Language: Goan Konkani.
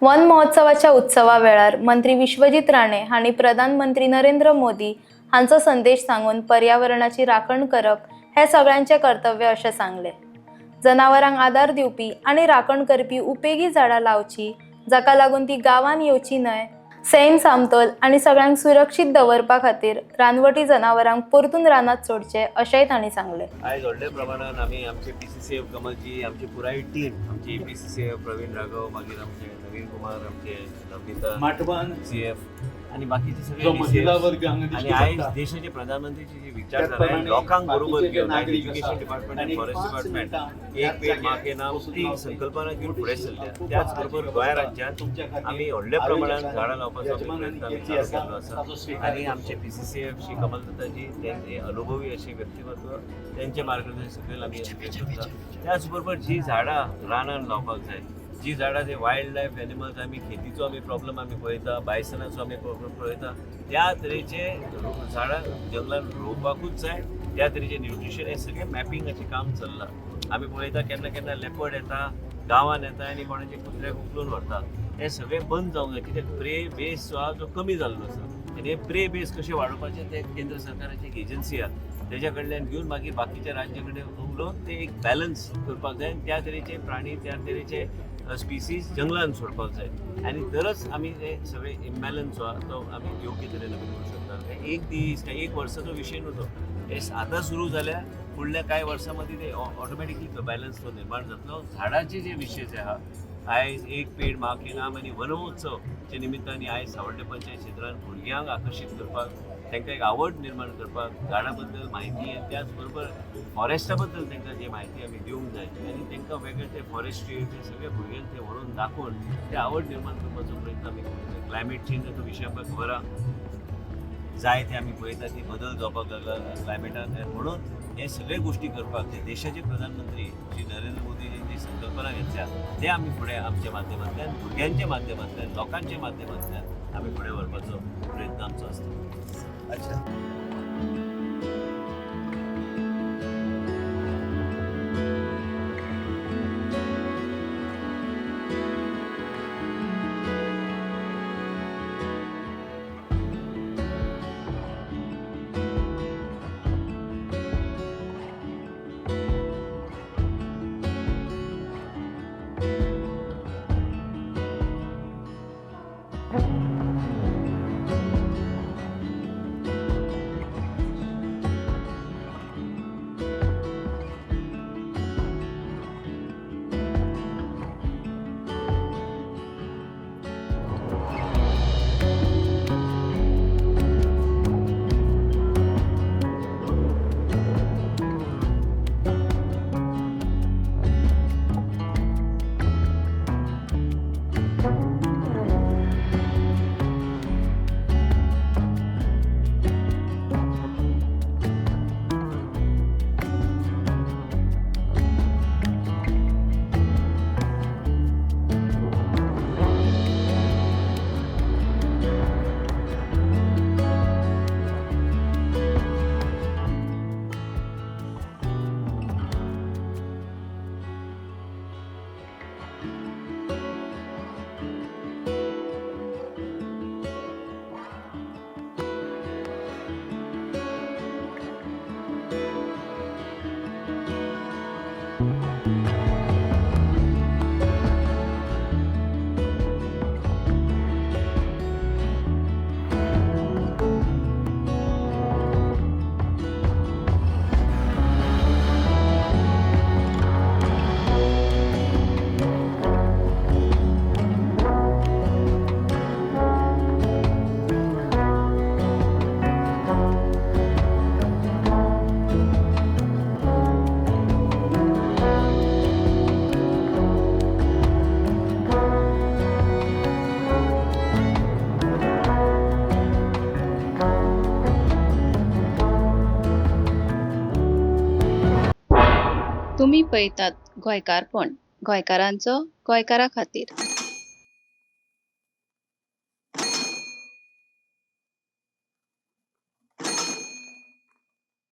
वन महोत्सवाच्या उत्सवा वेळार मंत्री विश्वजीत राणे हांणी प्रधानमंत्री नरेंद्र मोदी हांचो संदेश सांगून पर्यावरणाची राखण करप हें सगळ्यांचें कर्तव्य अशें सांगलें. जनावरांक आदार दिवपी आनी राखण करपी उपेगी झाडां लावची, जाका लागून ती गांवांत येवची न्हय. सैम समतोल आनी सगळ्यांक सुरक्षीत दवरपा खातीर रानवटी जनावरांक परतून रानांत सोडचे अशेंय तांणी सांगलें. आयज व्हडल्या प्रमाणान आमी आमचे पीसीसीएफ कमलजी, आमची पुराय टीम, आमची पीसीसीएफ प्रवीण राघव, मागीर आमचे नवीन कुमार, आमचे नवनीता माटवान सीएफ आणि बाकीचे सगळे जो महिला DCFs. वर्ग हांगा आणि दिश्टी आयज पडटा. देशाचे प्रधानमंत्रीची जी विचारधारा आहे, त्याचप्रमाणे लोकांक बरोबर बाकीचे जे घेवन आयज नागरीक एज्युकेशन आसा, डिपार्टमेंट आनी आनी फॉरेस्ट पांच डिपार्टमेंट मिनटां एक पेड ह्याच माँ के नाम जाग्यार ती वचून संकल्पना घेवन मोठी फुडें खूब सरल्या. त्याच बरोबर हाची गोंय वेवस्था राज्यांत तुमच्या खातीर आमी व्हडल्या प्रमाणात आयोजकांनी, झाडां लावपाचो आमी यजमानांनी प्रयत्न आमी केल्ली चालू आसा, केल्लो आसा. ताचो स्विकार आणि करचो. आमचे पीसीसीएफ श्री कमल दत्ताजी, त्यांचे अनुभवी असे व्यक्तिमत्व, त्यांच्या मार्गदर्शन सकयल आमी हे सगळें करता. त्याच बरोबर जी झाडां रानान लावपाक जाय, जी झाडां ते वायल्ड लायफ एनिमल्स, आमी खेतीचो आमी प्रॉब्लम आमी पळयता, बायसनाचो आमी प्रॉब्लम पळयता, त्या तरेचे झाडां जंगलान रोवपाकूच जाय. त्या तरेचे न्युट्रिशन हे सगळें मॅपिंगाचें काम चल्लां. आमी पळयता, केन्ना केन्ना लेपर्ड येता, गांवान येता आनी कोणाचे कुत्र्याक उखलून व्हरता. हें सगळें बंद जावंक जाय, कित्याक प्रे बेस जो आहा तो कमी जाल्लो आसा आनी हे प्रे बेस कशें वाडोवपाचें ते केंद्र सरकाराची एक एजन्सी आहा, तेज्या कडल्यान घेवन मागीर बाकीच्या राज्या कडेन उलोवन ते एक बॅलन्स करपाक जाय आनी त्या तरेचे प्राणी, त्या तरेचे स्पिसीज जंगलान सोडपाक जाय आनी तरच आमी ते सगळे इम्बॅलन्स जो आहा तो आमी योग्य तरेन आमी करूं शकता. हे एक दीस काय एक वर्साचो विशय न्हू तो. हे आतां सुरू जाल्यार फुडल्या कांय वर्सां मदीं ते ऑटोमॅटिकली तो बॅलन्स तो निर्माण जातलो. झाडाचे जे विशय जे आहा, आयज एक पेड माँ के नाम आनी वनमहोत्सवच्या निमित्तान आयज सावड्डे पंचायत क्षेत्रांत भुरग्यांक आकर्शीत करपाक, तांकां एक आवड निर्माण करपाक झाडां बद्दल म्हायती आनी त्याच बरोबर फॉरेस्टा बद्दल तांकां जी म्हायती आमी दिवंक जाय आनी तांकां वेगळे ते फॉरेस्ट्री ते सगळे भुरग्यांक ते व्हरून दाखोवन ते आवड निर्माण करपाचो प्रयत्न आमी करूंक जाय. क्लायमेट चेंजाचो विशय आमकां खबर आहा, जाय ते आमी पळयता ती बदल जावपाक लागला क्लायमेटान. म्हणून हे सगळे गोश्टी करपाक जे देशाचे प्रधानमंत्री श्री नरेंद्र मोदीजी जी संकल्पना घेतल्या ते आमी फुडें आमच्या माध्यमांतल्यान, भुरग्यांच्या माध्यमांतल्यान, लोकांच्या माध्यमांतल्यान आमी फुडें व्हरपाचो प्रयत्न आमचो आसता. अच्छा. तुमी पळयतात गोंयकारपण, गोंयकारांचो गोंयकारा खातीर.